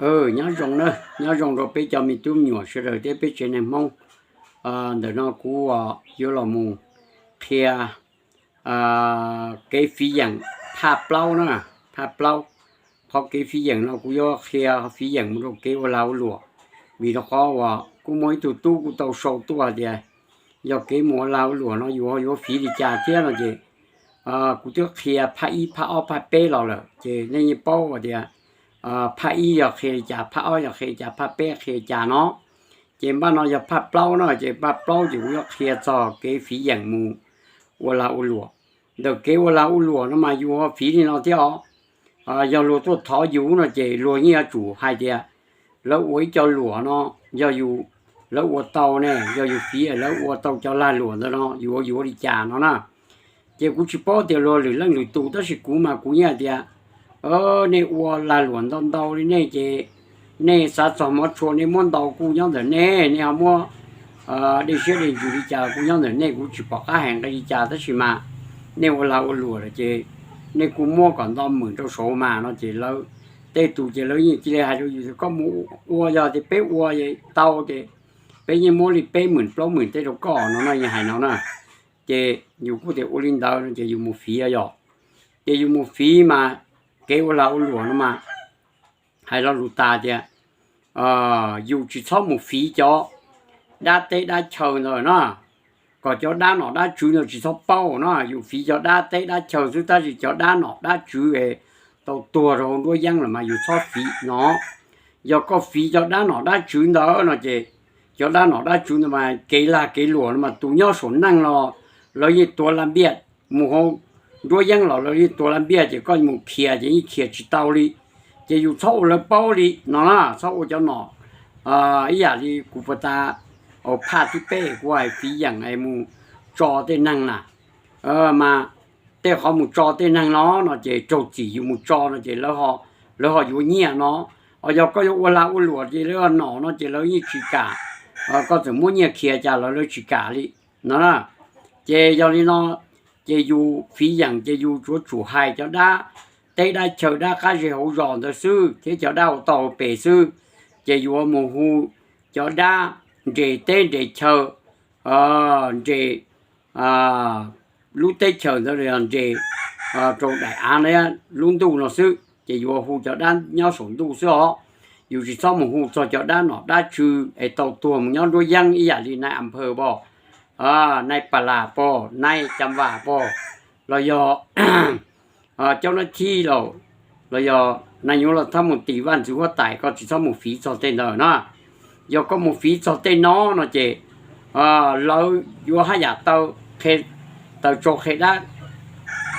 Nyob zoo na, nyob zoo rau peb cov me tub me nyuam sawv daws thiab peb tsev neeg Hmoob. Ntawm no kuv yuav los mus qhia kev fiv yeem phaj plaub na, phaj plaub. Qhov kev fiv yeem no kuv yuav qhia fiv yeem mus rau kev ua lag ua luam, vim rau qhov uas kuj muaj ib tug tub kuj tau sau tuaj tias yog kev mus ua lag ua luam no yus ho yuav fiv li cas thiab no ces kuv twb qhia phaj ib phaj ob phaj peb los lawm ces nej yeej paub tias phaj ib yog qhia li cas, phaj ob yog qhia li cas, phaj peb qhia li cas no. Ces npaj no yog phaj plaub no ces phaj plaub ces kuv yuav qhia txog kev fiv yeem mus ua lag ua luam. Ntawm kev ua lag ua luam no mas yus ho fiv li no thiab os. Yog luag tuaj thov yus no ces luag yeej yuav tsum hais tias lawv ua ib co luam no, yog yus, lawv ua tau ne, yog yus fiv lawv ua tau cov lag luam ntawd no yus yuav li cas no na. Ces kuv tsis paub tias luag lwm leej lwm tus tab sis kuv mas kuv yeej hais tias nej ua lag luam ntau ntau li nej ces nej xav txog mov tshua nej muab ntau kuj nyob ntawm nej, nej ho muab dej siab dej ntsws li cas kuj nyob ntawm nej, kuv tsis pom qab hais nqe li cas tab sis mas nej ua lag ua luam lawm ces nej kuj muab kom nto mwm rau saud mas no ces lawv tej tus ces lawv yeej cia li hais rau yus tias koj mus ua, yog tias peb ua tau ces peb yeej muab li peb mwm plaub mwm tej rau koj no no yeej hais no na. Ces yus kuj tias ua li ntawd no ces yus mus fiv yog, ces yus mus fiv mas kev ua lag ua luam no mas hais lo lus tas tias yus tsis txhob mus fiv cov dab teb dab chaw ntawd na, kom cov dab nom dab tswv ntawd tsis txhob paub no, yus fiv cov dab teb dab chaw xwb tab sis cov dab nom dab tswv es tau tuag rau hauv nruab yeeb lawm mas yus txhob fiv no. Yog koj fiv cov dab nom dab tswv ntawd no ces cov dab nom dab tswv ntawd mas kev lag kev luam no mas tus nyob saum neej los lawv yeej tuav la npiaj, mus hauv nruab yeeb los lawv yeej tuav la npiaj ces koj mus khiav ces yeej khiav tsis tau li. Ces yus txhob ua lawv paub li no na, txhob ua cov nom ib yam li kuv puas tas, phaj thib peb kuv hais fiv yeem es mus tso tej neeg na, mas tej qhov mus tso tej neeg no no ces raug txim yus mus tso no ces lawv ho yuav nyiaj no. Yog koj yuav ua lag ua luam ces lawv ho nom no ces lawv yeej tsis kam, koj txawm muab nyiaj khiav cas los lawv tsis kam li no. Ces yog li no ces yus fiv yeem ces yus tsuav tsum hais cov dab teb dab chaw dab qab ze hauv zos ntawd xwb thiab cov dab hauv toj hauv pes xwb. Ces yuav mus hu cov dab nres teb nres chaw, nres lub teb chaws ntawd los yog nres rau daim av na lub ntuj no xwb ces yuav hu cov dab nyob saum ntuj xwb os. Yus tsis txhob mus hu txog cov dab nom dab tswv es tau tuag mus nyob nruab yeeb ib yam li nai am phaws pom, nai pas las pom, nai cam vam pom, los yog cov nab thib los, los yog nai nyuv los thab mus tim vaj ntxwv huab tais koj tsis txhob mus fiv txog tej ntawd na. Yog koj mus fiv txog tej no no ces lawv yuav haj yam taw, taws tsau qhia dab,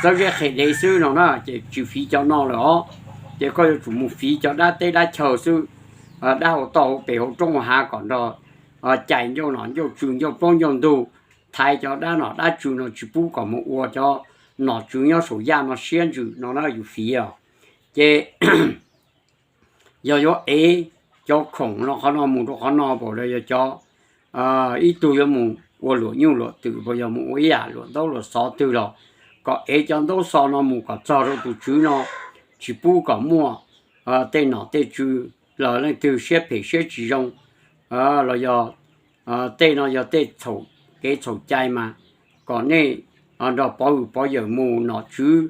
txawb zeb qhia dev xwb no na ces tsis fiv cov no lawm os. Ces koj yuav tsum mus fiv cov dab teb dab chaw xwb, dab hauv toj hauv pes hauv roob hauv hav kom nrog cais ncauj nom ncauj tswv ncauj plaub ncauj ntug, thaiv cov dab nom dab tswv no tsis pub kom mus ua cov nom tswv nyob saum yaj no siab ntsws no na yus fiv os. Ces yog yuav ev cov khoom no qhov no mus rau qhov no pam los yog cov ib tug yuav mus ua luam nyuj luam twm pam yog mus ua ib yam luam ntaub luam xov twg los kom ev cov ntaub xov no mus kom txog rau tus tswv no, tsis pub kom muaj tej nom tej tswv los leej twg siab phem siab tsis zoo los yog tej no yog tej txhaum kev txhaum cai mas kom nej nrog pov hwm pov yawm mus nom tswv,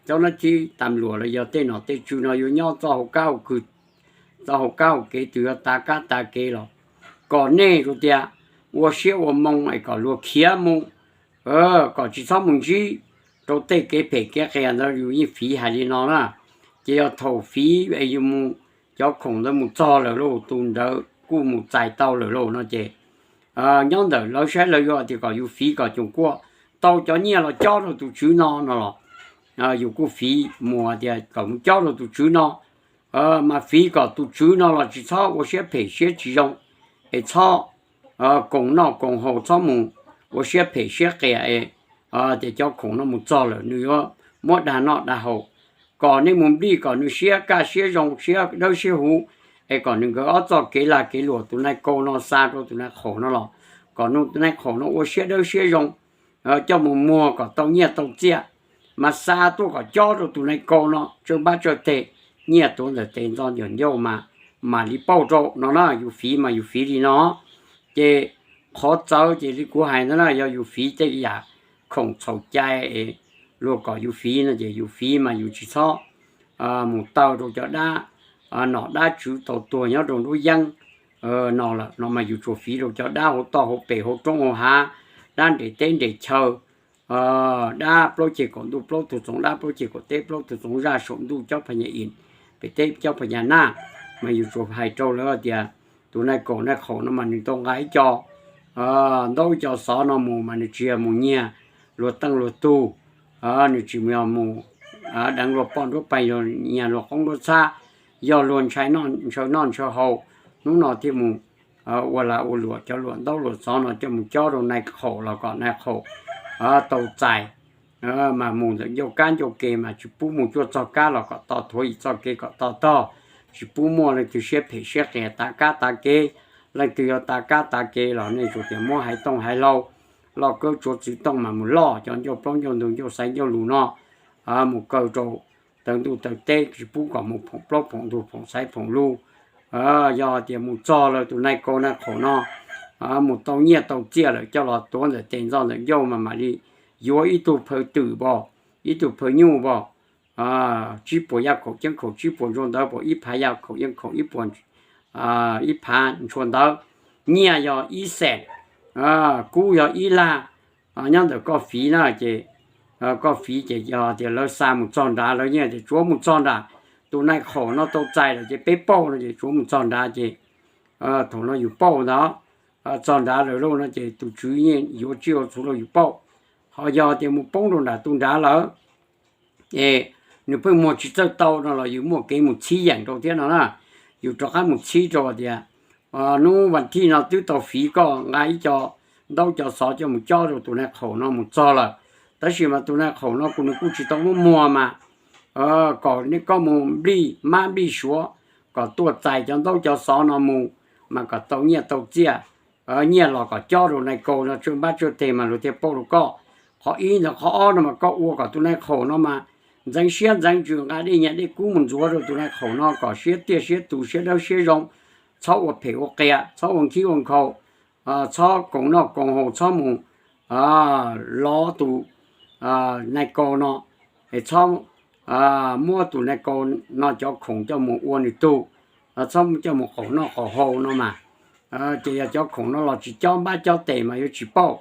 cov nab thib tas luam los yog tej nom tej tswv no yuav nyob txoj hauv kab hauv kws, txoj hauv kab hauv kev twg yuav tav kab tav kev los kom nej rau tias ua siab ua moo es kom luag khiav mus, kom tsis txhob mus ntsib rau tej kev phem kev qias ntawd yus yeej fiv hais li no na. Ces yog thaum fiv es yus mus, cov khoom ntawd mus txog lawm lauj, tus ntawd kuj mus txais tau lawm lauj no ces nyob ntawm lawv saib lawv yuav tias kom yus fiv kom coom kuaj tau cov nyiaj los cob rau tus tswv no no los yus kuj fiv mus tias kom mus cob rau tus tswv no. Mas fiv kom tus tswv no los tsis txhob ua siab phem siab tsis zoo, es txhob koom noj koom haus, txhob mus ua siab phem siab qias es tias cov khoom no mus txog lawm nws yuav muab dag noj dag haus. Kom nej mus nplij kom nws siab kaj siab zoo siab dawb siab huv, es kom nws nkawd ob txoj kev lag kev luam tus nai kau no xa rau tus nai qaum no los kom tus nai qaum no ua siab dawb siab zoo, coj mus muag kom tau nyiaj tau txiaj, mas xa tuaj kom cob rau tus nai kau no tsawg npab tsawg teg. nyiaj tuav ntawm tes ntxo ntawm ncauj mas mam li pauj rau no na. Yus fiv mas yus fiv li no. Ces qhov txawv ces li kuv hais ntawd na, yog yus fiv tej yam khoom txhaum cai luag kom yus fiv no ces yus fiv mas yus tsis txhob mus taw rau cov dab nom dab tswv tau tuag nyob rau nruab yeeb no lawm no mas yus tsuas fiv rau cov dab hauv toj hauv pes hauv roob hauv hav, dab nres teb nres chaw, dab plaub ceg kaum ntuj plaub tug txoov dab, plaub ceg kaum teb plaub tug txoov zaj, saum ntuj cob pha nyas im, pem teb cob pha nyas naj. Mas yus tsuas hais rau lawv tias tus nai kaum nai qhaum no mas nws tau nqa ib co ntaub ib co xov no mus mas nws tsis yog mus nyiag luag teej luag tug, nws tsis yog mus deev luag poj nruab pees, nyiag luag qoob nruab txhab, yog luag ntshaw noj ntshaw haus, hnub no thiaj mus ua lag ua luam. Cov luam ntaub luam xov no coj mus cob rau nai qhaum los kom nai qhaum tau txais, mas mus ntawm ncauj kab ncauj ke mas tsis pub mus cuaj txog kab los kom to thuav ib txoj kev kom to tog, tsis pub muaj leej twg siab phem siab qias tav kab tav kev. Leej twg yog tav kab tav kev los nej tsuas tias muab haiv tooj haiv hlau, loj kawb tsuav txwv tooj mas mus loj cov ncauj plaub ncauj ntug ncauj xaiv ncauj lus no mus kaw rau taw ntuj taw teb, tsis pub kom mus phoom plaub phoom ntug phoom xaiv phoom lus. Yog tias mus txog lawm tus nai kaum nai qhaum no mus tau nyiaj tau txiaj lawm coj los tuav ntawm tes ntxo ntawm ncauj mas mam li yuav ib tug phaw twm npo, ib tug phaw nyuj npo, tsib puas yaj khaum ceeb khaum tsib puas ntshua ntawv, puas ib phav yaj khaum ceeb khaum ib puas ib phav ntshua ntawv. Nyiaj yog ib xees, kub yog ib lag. Nyob ntawm koj fiv na ces, koj fiv ces yog tias lawv xa mus txog nrad, lawv yeej tias tsuav mus txog nrad, tus nai qhaum no tau txais lawm ces peb pauj no ces tsuav mus txog nrad ces thaum no yus pauj ntawd, txog nrad lawm lauj no ces tus tswv yeej yuav tsiaj ua txhuv rau yus pauj. Ho yog tias mus poob rau nram tus nrad lawm es nws pheej muag tsis txawj tau no los yus muaj kev mus txhib yeem rau thiab no na. Yus rov qab mus txhib rau tias hnub vas thij no twb tau fiv koj nqa ib co ntaub co xov coj mus cob rau tus nai qhaum no mus txog lawm, tab sis mas tus nai qhaum no kuv nws kuj tsis tau muab muag mas kom nej koj mus nplij mab nplij suav kom tuaj txais cov ntaub cov xov no mus mas kom tau nyiaj tau txiaj, nyiaj los kom cob rau nai kaum no tsawg npab tsawg teg mas luag thiaj pauj rau koj. Qhov ib ntawd, qhov ob no mas koj ua kom tus nai qhaum no mas ntxeev siab ntxeev ntsws nqa dej nyiaj dej kub mus ntxuav rau tus nai qhaum no kom siab tiaj siab tus siab dawb siab zoo, txhob ua phem ua qias, txhob ua nkhib ua nkhaus, txhob koom noj koom haus, txhob mus lov tus nai kaum no, es txhob muab tus nai kaum no cov khoom coj mus ua nws tug, txhob coj mus qaum noj qaum haus no mas. Ces yog cov khoom no los tsis cob npab cob tes mas yuav tsis pauj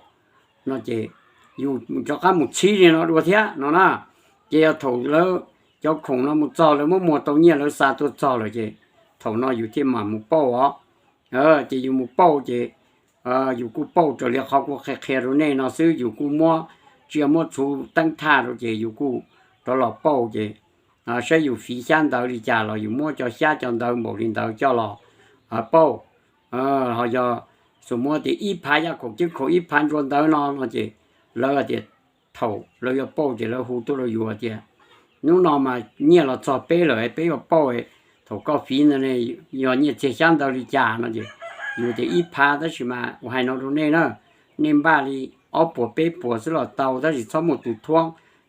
no ces yus rov qab mus txhib li no dua thiab no na. Ces yog thaum lawv cov khoom no mus txog lawv muab muag tau nyiaj lawv xa tuaj txog lawm ces thaum no yus thiaj mam mus pauj os. Ces yus mus pauj ces yus kuj pauj raws li qhov kuv qhia qhia rau nej no xwb, yus kuj muab tsiaj muab txhuv teeb thaj rau ces yus kuj rov los pauj ces saib yus fiv xyab ntawv li cas los yus muab cov xyab cov ntawv npaum li ntawd coj los pauj. Ho yog xus muab tias ib phav yaj khaum ceeb khaum ib phav ntshua ntawv no no ces lawv tias thaum lawv yuav pauj ces lawv hu tuaj rau yus tias hnub no mas nyiaj los txog peb lawm peb yuav pauj, thaum koj fiv ntawd ne yog nyiaj txiag xyab ntawv li cas no ces yus tias ib phav tab sis mas kuv hais no rau nej na, nej npaj li ob puas peb puas xwb los tau tab sis txhob muaj tus thuab.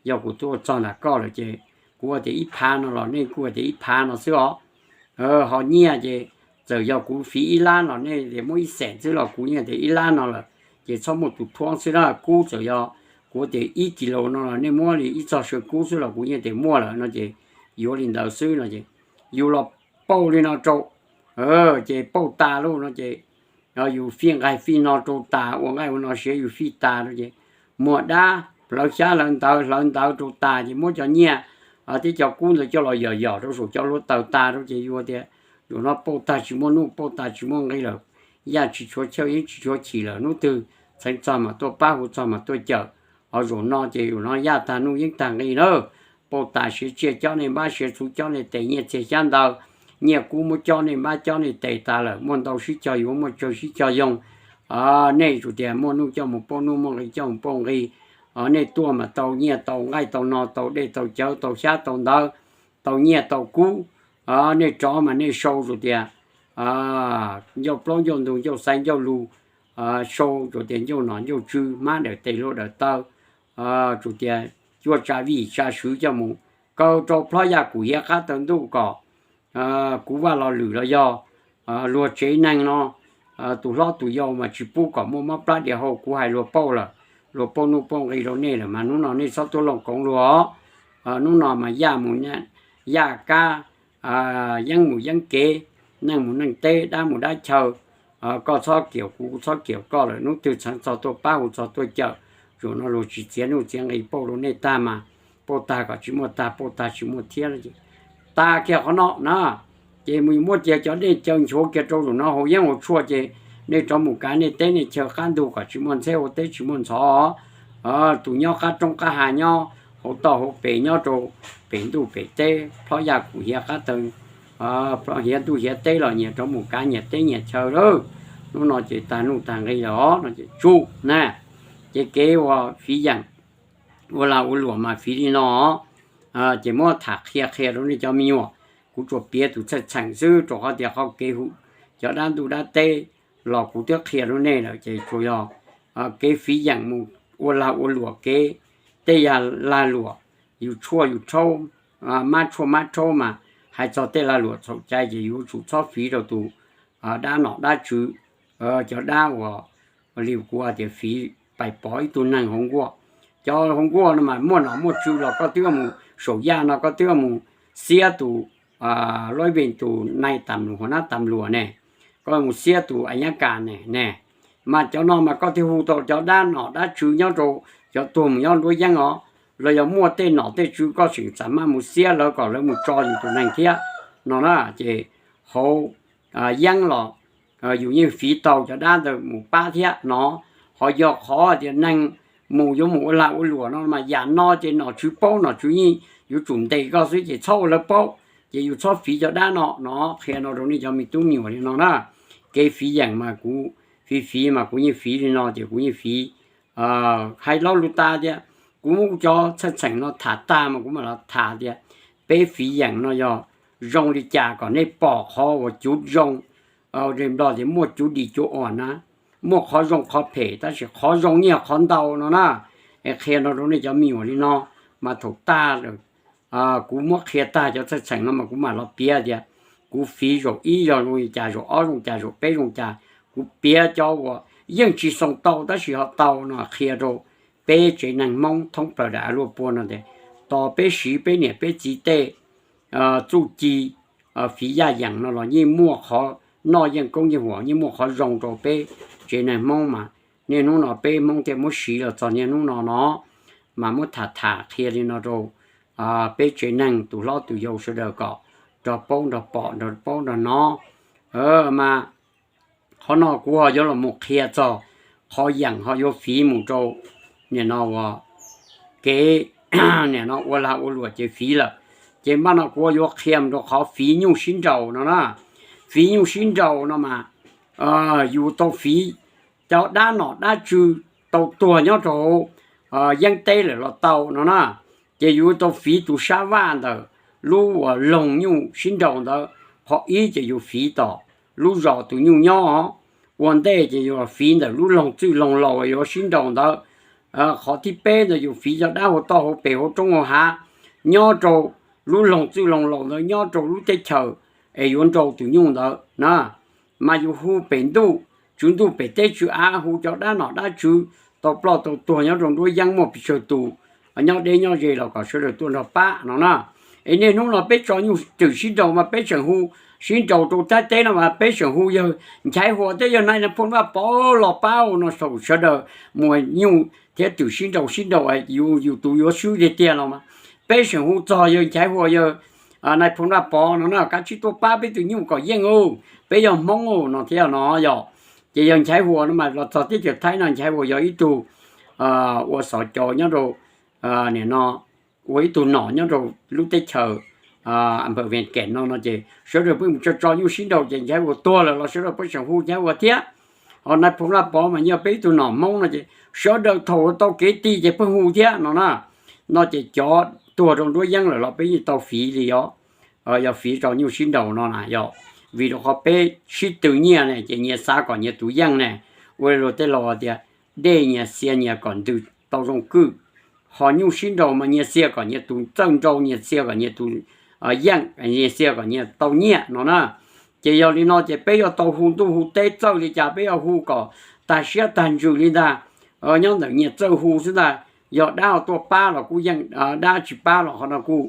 Yog kuv tuaj txog ntawm koj lawm ces kuv ua tias ib phav no los nej kuj ua tias ib phav no xwb os. Ho nyiaj ces txawm yog kuv fiv ib lab los nej tias muab ib xees xwb los kuv yeej tias ib lab no lawm ces txhob muaj tus thuab xwb na. Kub txawm yog kuv tias ib kis lus no los nej muab li ib txog saw kub xwb los kuv yeej tias muaj lawm no ces yuav li ntawd xwb no ces yus los pauj li no rau ces pauj tas lauj no ces yus fij nqaij fij no rau tas, ua nqaij ua no siav yus fij tas rau ces muag dab hlawv xyab hlawv ntawv hlawv ntawv rau tas ces muab cov nyiaj thiab cov kub ntawd coj los yom yom rau saum cov hluav taws tas rau ces yus tias zaum no pauj tag tsis muaj nuj pauj tag tsis muaj nqi lawm, yaj tsis tshuav chawj yeeb tsis tshuav chim lawm, hnub twg txheev txog mas tuaj pab hu txog mas tuaj cawm. Ho zaum no ces zaum no yaj tag nuj yeeb tag nqi na, pauj tas siav tsiaj cob nej npab siav txhuv cob nej tes nyiaj txiag xyab ntawv, nyiaj kub muab cob nej npab cob nej tes tas lawm, muaj ntau sib cog yuav muaj tsawg sib cog yoog. Nej tsuas tias muaj nuj coj mus pauj nuj muaj nqi coj mus pauj nqi. Nej tuaj mas tau nyiaj tau nqaij tau no tau dej tau cawv tau xyab tau ntawv, tau nyiaj tau kub. Nej rov mas nej sau tsuas tias ncauj plaub ncauj ntug ncauj xaiv ncauj lus, sau tsuas tias ncauj nom ncauj tswv hmab dawm tes hlua dawm taw, tsuas tias cuaj tsa vij tsa swv coj mus kaw rau plhob yaj kum hiav qab taw ntuj kom kuv vaj los lwm los yog luag tsev neeg no, tus hlob tus yau mas tsis pub kom muaj mob plab dias hau. Kuv hais luag pauj lawm, luag pauj nuj pauj nqi rau nej lawm mas hnub no nej txhob tuaj looj koov luag os. Hnub no mas yaj mus yaj kab, yeeb mus yeeb kev, neej mus neej teb, dab mus dab chaw, koj txhob kiam kuv, kuv txhob kiam koj lawm. Hnub twg txheev txog tuaj pab hu txog tuaj cawm, zaum no luag tsis txiav nuj txiav nqi pauj rau nej tag mas pauj tag kom tsis muaj tag, pauj tag tsis muaj thiab. Tag kiag qhov no na, ces mus muab cia cov dej caw nchuav kiag rau zaum no haus yeeb haus tshuaj ces nej rov mus kav nej teb nej chaw qab ntug kom tsis muaj ntxheb ua teb tsis muaj ntxhov. Tus nyob qab roob qab hav nyob hauv toj hauv pes nyob rau pem ntuj pem teb, plhob yaj kum hiav qab taw, hiav ntuj hiav teb los nyias rov mus kav nyias teb nyias chaw lawm. Hnub no ces tag nuj tag nqi lawm os no ces tsum na. Ces kev ua fiv yeem ua lag ua luam mas fiv li no, ces muab tham qhia qhia rau nej cov me nyuam. Kuv tsuas piav tus txheej txheem xwb rau qhov tias qhov kev hu cov dab ntuj dab teb los kuv twb qhia rau nej lawm. Ces tsuas yog kev fiv yeem mus ua lag ua luam kev, tej yam lag luam yus tshuaj yus rhaub, mab tshuaj mab rhaub mas hais txog tej lag luam txhaum cai ces yuav tsum txhob fiv rau tus dab nom dab tswv, cov dab uas li kuv tias fiv pais pov ib tug neeg hauv nkuaj. Cov hauv nkuaj no mas muaj nom muaj tswv los koj twb mus saum yaj no koj twb mus xiab tus lawv vij tus nai tas lus hua nab tas luas ne, koj mus xiab tus a nyab kas ne ne, mas cov no mas koj thiaj hu tau cov dab nom dab tswv nyob rau cov tuag mus nyob nruab yeeb os. Los yog muaj tej nom tej tswv koj tseem xam maj mus xiab lawv kom lawv mus tso yus tus neeg thiab no na. Ces hauv yeeb los yus yeej fiv tau cov dab ntawd mus pab thiab no. Ho yog qhov tias neeg mus yuav mus ua lag ua luam no mas yam no ces nom tswv paub, nom tswv yeej yuav tsum ntes koj xwb ces txhob ua lawv paub, ces yus txhob fiv cov dab no no. Qhia no rau nej cov me tub me nyuam li no na. Kev fiv yeem mas kuv fiv fiv mas kuv yeej fiv li no ces kuv yeej fiv. Hais lo lus tas tias kuv muab cov txheej txheem no tham tag mas kuv mam los tham tias peb fiv yeem no yog zoo li cas kom nej pom qhov uas cuv zoo. Nplog tias muaj cuv dim cuv uas na, muaj qhov zoo qhov phem tab sis qhov zoo nyiaj qhov ntau no na. Es qhia no rau nej cov me nyuam li no, mas thaum tag lawm kuv muab qhia tag cov txheej txheem no mas kuv mam los piav tias kuv fiv zaum ib yog zoo li cas, zaum ob zoo cas, zaum peb zoo cas. Kuv piav cov uas yeej tsis xoo tau tab sis ho tau no qhia rau peb tsev neeg Hmoob thoob plaws daim av luaj pua no tias tos peb siv peb niam peb txiv tej txuj ci fiv yaj yeem no los yeej muaj qhov noj yeej koob yeej huam, yeej muaj qhov zoo rau peb tsev neeg Hmoob mas niaj hnub no peb Hmoob thiaj muab siv los txog niaj hnub no no. Mas muab tham tham qhia li no rau peb tsev neeg tus hlob tus yau sawv daws kom nrog paub nrog pom nrog paub nrog hnov. Mas qhov no kuv ho yuav los mus qhia txog qhov yeem ho yuav fiv mus rau nim no ua kev nim no ua lag ua luam ces fiv lawm. Ces npaj no kuv yuav qhia mus rau qhov fiv nyuj sib nraus no na. Fiv nyuj sib nraus no mas yus tau fiv cov dab nom dab tswv tau tuag nyob rau yeeb teb lawm los tau no na. Ces yus tau fiv tus sab vaj ntawm lub uas loog nyuj sib nraus ntawd. Qhov ib ces yus fiv tom lub zos tus nyuj nyob. Ua ntej ces yus fiv ntawm lub loog txwj loog laus yuav sib nraus ntawd. Qhov thib peb ntawd yus fiv cov dab hauv toj hauv pes hauv roob hauv hav nyob rau lub loog txwj loog laus ntawd nyob rau lub teb chaws es yuav nraus tus nyuj ntawd na. Mas yus hu pem ntuj, tswv ntuj pem teb tswv av, hu cov dab nom dab tswv tau ploj tau tuag nyob rau nruab yeeb muaj pes tsawg tus nyob deb nyob ze los kom sawv daws tuaj nrog pab no na. Es niaj hnub no peb tso nyuj twm sib nraus mas peb tseem hu, sib nraus rau Thaib teb no mas peb tseem hu yawg Nchaiv Huas thiab yawg Nais Phoo Vaj Pov los pab no, sawv daws muaj nyuj thiab twm sib nraus sib nraus yus tus yuav swb tiag tiag los mas peb tseem hu txog yawg Nchaiv Huas yawg Nais Phoo Vaj Pov no na, kav tsij tuaj pab peb tus nyuj kom yeej ub, peb yog Hmoob no thiab no yog. Ces yawg Nchaiv Huas no mas los txog teb chaws Thaib no Nchaiv Huas yog ib tug ua xov cos nyob rau nim no ua ib tug nom nyob rau lub teb chaws Npawm Vees Kem no no ces sawv daws pheej mus tso tso nyuj sib nraus ces Nchaiv Huas tuag lawm los sawv daws pheej tseem hu Nchaiv Huas thiab. Ho Nais Phoo Vaj Pov mas yog peb ib tug nom Hmoob no ces sawv daws thaum tau kev ti ces pheej hu thiab no na. No ces cov tuag rau nruab yeeb lawm los peb yeej tau fiv li os. Yog fiv rau nyuj sib nraus no na yog vim rau qhov peb sib tw nyiaj ne ces nyias xav kom nyias tus yeej ne, ua li luag tej laus tias dej nyias xia nyias kom ntws tau zoo kwj. Ho nyuj sib nraus mas nyias xia kom nyias tus txawj nraus, nyias xia kom nyias tus yeej, nyias xias kom nyias tau nyiaj no na. Ces yog li no ces peb yuav tau hu ntuj hu teb txawj li cas peb yuav hu kom tag siab tag ntsws li ntag. Nyob ntawm nyias txawj hu xwb ntag. Yog dab tuaj pab los kuj yeej, dab tsis pab los qhov no kuj,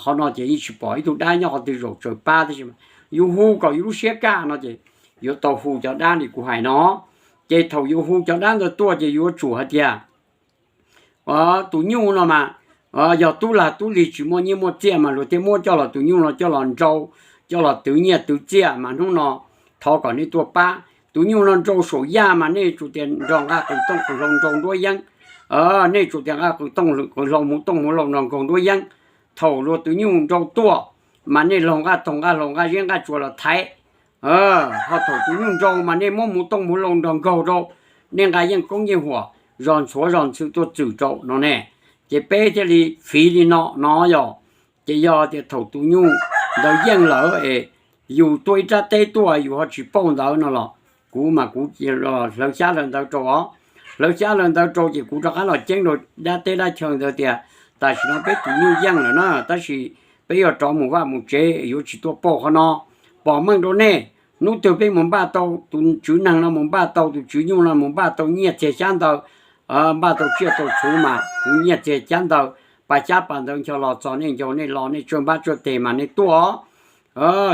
qhov no ces yeej tsis pom ib tug dab nyob qhov twg zaum tsaws pab tab sis yus hu kom yus lub siab kaj no ces yuav tau hu cov dab li kuv hais no. Ces thaum yus hu cov dab ntawd tuaj ces yuav tsum hais tias tus nyuj no mas yog tub lag tub lig tsis muaj nyiaj muaj txiaj mas luag thiaj muab coj los, tus nyuj no coj los nrau, coj los twv nyiaj twv txiaj mas hnub no thov kom nej tuaj pab. Tus nyuj no nrau saum yaj mas nej tsum tias nrog nqaj qws tooj qws hlau nrau nruab yeeb. Nej tsum tias nqaj qws tooj qws hlau hmuv tooj hmuv hlau nrog nkaug nruab yeeb. Thaum luag tus nyuj nrau tuaj mas nej laug nqaj taug nqaj hlau nqaj zeb nqaj tsua los thaiv. Ho thaum tus nyuj nrau mas nej muab hmuv tooj hmuv hlau nrog nkaug rau, nej nqa yeej koob yeej huam, zog ntxhuav zog ntxhw tuaj txwm rau no ne. Ces peb thiaj li fiv li no no yog. Ces yog tias thaum tus nyuj ntawd yeej lawm es yus tuaj ib rab teb tuaj yus ho tsis pauj ntawd no los kuv mas kuv hlawv xyab hlawv ntawv rau os. Hlawv xyab hlawv ntawv rau ces kuv rov qab los ceeb rau dab teb dab chaw ntawd tias tam sim no peb tus nyuj yeej lawm na, tab sis peb yuav rov mus vaj mus tsev yuav tsis tuaj pauj qhov no. Pom meej rau nej, hnub twg peb mus npaj tau, tus tswv neeg no mus npaj tau, tus tswv nyuj no mus npaj tau nyiaj txiag xyab ntawv, npaj tau tsiaj tau txhuv mas kuv nyiaj txiag xyab ntawv, pa xyab pa ntawv ncho los txog nej ncaug nej lo nej tsawg npab tsawg teg mas nej tuaj os.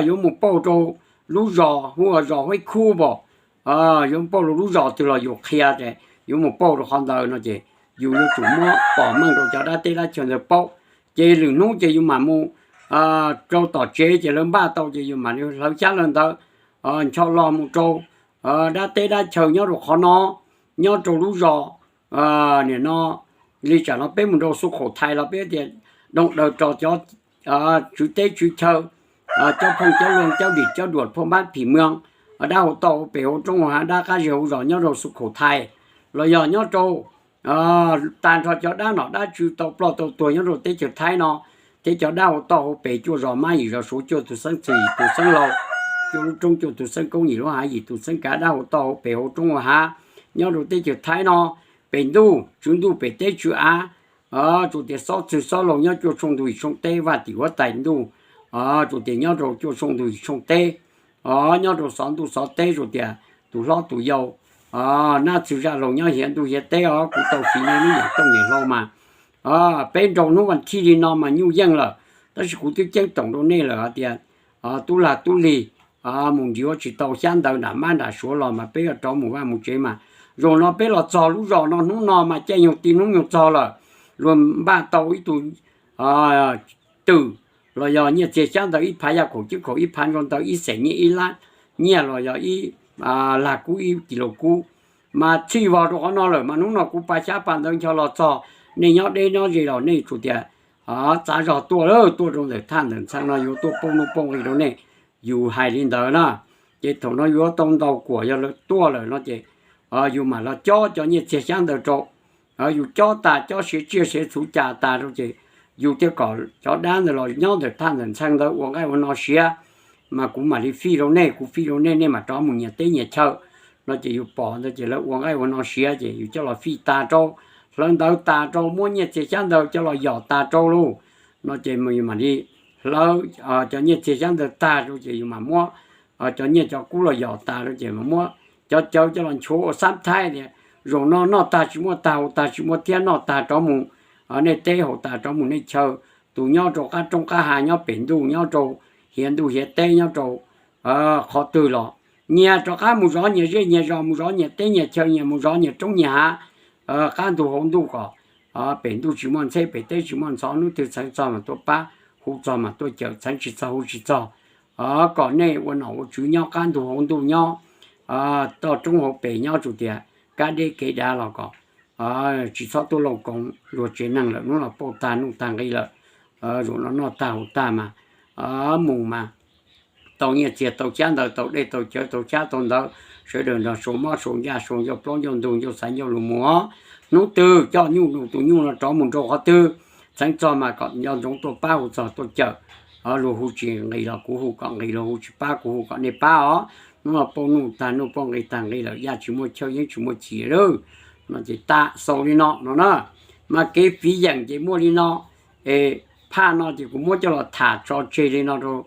Yuav mus pauj rau lub zos hu ua zos Huab Khub npaum, yuav pauj rau lub zos twg los yus qhia tias yuav mus pauj rau qhov ntawd no ces yus yuav tsum muab pom meej rau cov dab teb dab chaw ntawd paub. Ces lwm hnub ces yus mam mus rau tom tsev ces lawv npaj tau ces yus mam li hlawv xyab hlawv ntawv ncho los mus rau dab teb dab chaw nyob rau qhov no, nyob rau lub zos. Nim no li tsam no peb mus rau Xu Khau Thai los peb tias doo daws rau cov tswv teb tswv chaw, cov phooj cov luag cov dim cov duam phoj npab phim mw, dab hauv toj hauv pes hauv roob hauv hav dab qab zej hauv zos nyob rau Xu Khau Thai los yog nyob rau tag nrho cov dab nom dab tswv tau ploj tau tuag nyob rau teb chaws Thaib no, thiab cov dab hauv toj hauv pes cuaj zos mab yim zos suav cuaj tus xeeb txwv yim tus xeeb laus, cuaj lub roob cuaj tus xeeb koob yim lub hav yim tus xeeb kav dab hauv toj hauv pes hauv roob hauv hav nyob rau teb chaws Thaib no, pem ntuj tswv ntuj pem teb tswv av, tsuas tias xob txwg xob laug nyob cuaj tshooj ntug yim tshooj teb vaj tim huab tais ntuj, tsuas tias nyob rau cuaj tshooj ntug yim tshooj teb, nyob rau xov ntuj xov teb tsuas tias tus hlob tus yau, nab txwg zaj laug nyob hiav ntuj hiav teb os. Kuv tau fiv nej lub yam tooj yam hlau mas peb nrau hnub vas thij li no mas nyuj yeej lawm, tab sis kuv twb ceeb toom rau nej lawm hais tias tub lag tub lig mus nrhiav tsis tau xyab ntawv nram mab nram suav los mas peb yuav rov mus vaj mus tsev mas zaum no peb los txog lub zos no hnub no mas caij nyoog ti hnub nyoog txog lawm. Luag npaj tau ib tug twm los yog nyiaj txiag xyab ntawv ib phav yaj khaum cib khaum ib phav ntsua ntawv ib xees nyiaj ib lab nyiaj los yog ib lag kub ib kis lus kub mas txhij vog rau qhov no lawm mas hnub no kuv pa xyab pa ntawv ncho los txog, nej nyob deb nyob ze los nej tsuas tias txav zog tuaj lawm, tuaj rau ntawm thaj ntawm ntxhee no yuav tuaj pauj nuj pauj nqi rau nej. Yus hais li ntawd na, ces thaum no yuav tau ntau kuam yog lawv tuaj lawm no ces yus mam los cob cov nyiaj txiag xyab ntawv rau. Yus cob tas cob siav tsiaj siav txhuv cas tas rau ces yus thiaj kom cov dab ntawd los nyob ntawm thaj ntawm ntxhee ntawd ua nqaij ua no siav, mas kuv mam li fij rau nej, kuv fij rau nej nej mam rov mus nyias teb nyias chaw no ces yus pom ntawd ces lawv ua nqaij ua no siav ces yus coj los fij tas rau, hlawv ntawv tas rau, muab nyiaj txiag xyab ntawv coj los yom tas rau lauj no ces yus mam li hlawv cov nyiaj txiag xyab ntawv tag rau ces yus mam muab cov nyiaj cov kub los yom tas rau ces mam muab cov cawv coj los nchuav ua xab thaib tias zaum no noj tag tsis muaj tag haus tag tsis muaj thiab noj tag rov mus nej teb haus tag rov mus nej chaw, tus nyob rau qab roob qab hav nyob pem ntuj nyob rau hiav ntuj hiav teb nyob rau qhov twg los nyias rov qab mus zov nyias zej nyias zos, mus zov nyias teb nyias chaw, nyias mus zov nyias roob nyias hav, qab ntug hauv ntuj kom pem ntuj tsis muaj ntxheb pem teb tsis muaj ntxhov, hnub twg txheev txog mas tuaj pab, hu txog mas tuaj cawm, txheev tsis txog hu tsis txog, kom nej ua nom ua tswv nyob qab ntug hauv ntuj nyob toj roob hauv pes nyob tsuas tias kab deb kev dav los kom tsis txhob tuaj looj koov luag tsev neeg lawm, hnub no pauj tag nuj tag nqi lawm, zaum no noj tag haus tag mas mus mas tau nyiaj txiag tau xyab ntawv tau dej tau cawv tau xyab tau ntawv, sawv daws nrog sau mob sau ncaj sau ncauj plaub ncauj ntug ncauj xaiv ncauj lus mus os. Hnub twg coj nyuj tus nyuj no rov mus nrau qhov twg, txheev txog mas kom nco ntsoov tuaj pab hu txog tuaj cawm. Luag hu tsis nqis los kuv hu kom nqis, luag hu tsis pab kuv hu kom nej pab os. Hnub no pauj nuj tag nuj pauj nqi tag nqi lawm, yaj tsis muaj chaw yeeb tsis muaj chim lawm no ces tas xaus li no no na. Mas kev fiv yeem ces muaj li no es Phaj no ces kuv muab coj los tham tso tseg li no rau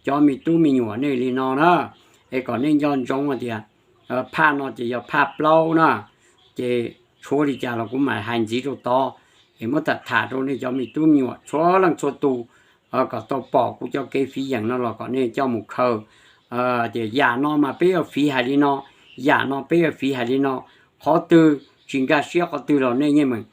cov me tub me nyuam nej li no na, es kom nej nco ntsoov hais tias phaj no ces yog phaj plaub na, ces tshuav li cas los kuv mam hais ntxiv rau tod, es muab tham tham rau nej cov me tub me nyuam txhua leej txhua tus kom tau pom kuv cov kev fiv yeem no los kom nej coj mus khaws, tias yam no mas peb yuav fiv hais li no, yam no peb yuav fiv hais li no, qhov twg tsis nkag siab qhov twg los nej yeej meem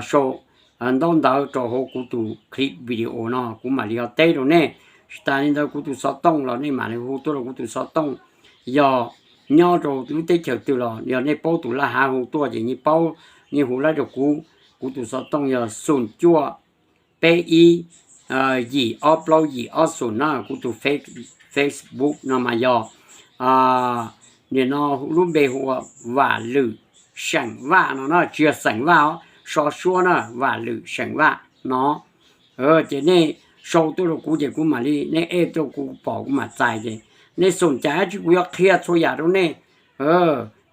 sau ntaub ntawv rau hauv kuv tus clip video no kuv mam li ho teb rau nej. Tsis tas li ntawd kuv tus xov tooj los nej mam li hu tuaj rau kuv tus xov tooj. Yog nyob rau lub teb chaws twg los yog nej paub tus laj hav hu tuaj ces yeej paub, yeej hu lawv rau kuv. Kuv tus xov tooj yog xoom cuaj peb ib yim ob plaub yim ob xoom na. Kuv tus Facebook no mas yog, nim no lub npe hu ua Vam Lwm Seem Vaj no na, tsis yog Xeem Vaj os, so suab na, Vam Lwm Seem Vaj no. Ces nej sau tuaj rau kuv ces kuv mam li, nej ej tuaj kuv pom kuv mam txais ces nej xoom cas dab tsi kuv yuav qhia txhua yam rau nej.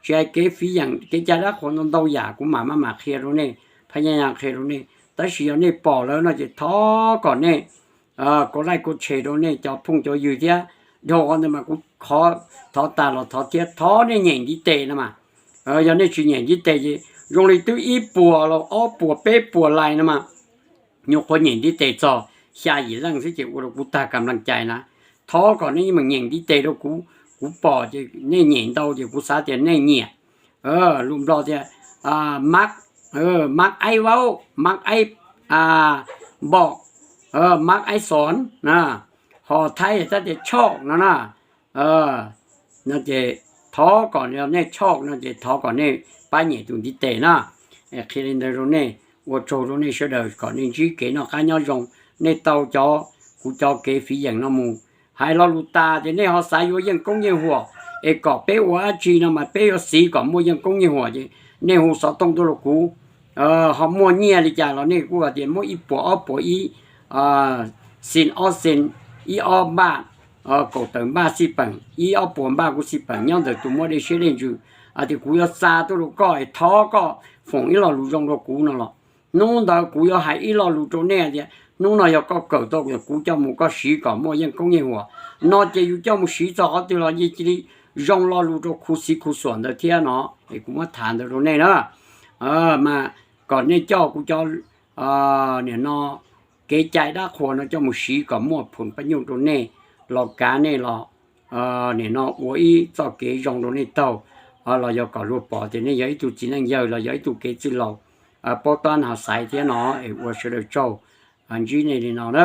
Tsis hais kev fiv yeem kev cai dab qhuas ntau ntau yam kuv mam maj mam qhia rau nej, phaj nyaj nyaj qhia rau nej. Tab sis yog nej pom lawm no ces thov kom nej kov laij kov tshem rau nej cov phooj cov ywg thiab. Dhau qhov ntawd mas kuv thov tas los thov thiab, thov nej nyeem ntiv tes no mas. Yog nej tsis nyeem ntiv tes ces zoo li twb ib puas los ob puas peb puas lais no mas, nyuam qhuav nyeem ntiv tes txog xya yim leej xwb ces ua rau kuv tag kam leej cai na. Thov kom nej yeej meem nyeem ntiv tes rau kuv, kuv pom ces nej nyeem ntau ces kuv xav tias nej nyiam. Lus Nplog tias mab, mab aib vaub, mab aib npom, mab aib xon, ho Thaib tab tias choj no na. No ces thov kom nej choj no ces thov kom nej pab nyeem tus ntiv tes na. Qhia li ntawd rau nej, ua tsaug rau nej sawv daws kom nej ntsib kev noj qab nyob zoo, nej tau cov, kuv cov kev fiv yeem no mus. Hais lo lus tas ces nej ho xav yuav yeej koob yeej huam, es kom peb ua dab tsi no mas peb yuav xiv kom muaj yeej koob yeej huam ces nej hu xov tooj tuaj rau kuv. Ho muaj nyiaj li cas los nej kuj hais tias muab ib puas ob puas ib xis ob xis, ib ob npaj, kaum tawm npaj xij peem, ib ob puas npaj kuj xij peem nyob ntawm tus muaj dej siab dej ntsws. Tias kuv yuav xa tuaj rau koj es thov koj foom ib lo lus zoo rau kuv no los, hnub ntawd kuv yuav hais ib lo lus rau nej tias hnub no yog koj kawm tau kuv coj mus koj siv kom muaj yeej koob yeej huam no ces yus coj mus siv txog qhov twg los yeej cia li zoo lo lus rau khu xiv khu xuam ntawd thiab no. Es kuv muab tham ntawd rau nej na, mas kom nej coj kuv cov, nim no, kev cai dab qhuas no coj mus siv kom muaj phum paj nyuj rau nej, los kav nej los, nim no ua ib txoj kev zoo rau nej taug, los yog kom luag pom tias nej yog ib tug txiv neej yawg los yog ib tug kev txwj laus paub tab ho xaiv thiab no. Es ua sawv daws tsaug, ntsib nej li no na.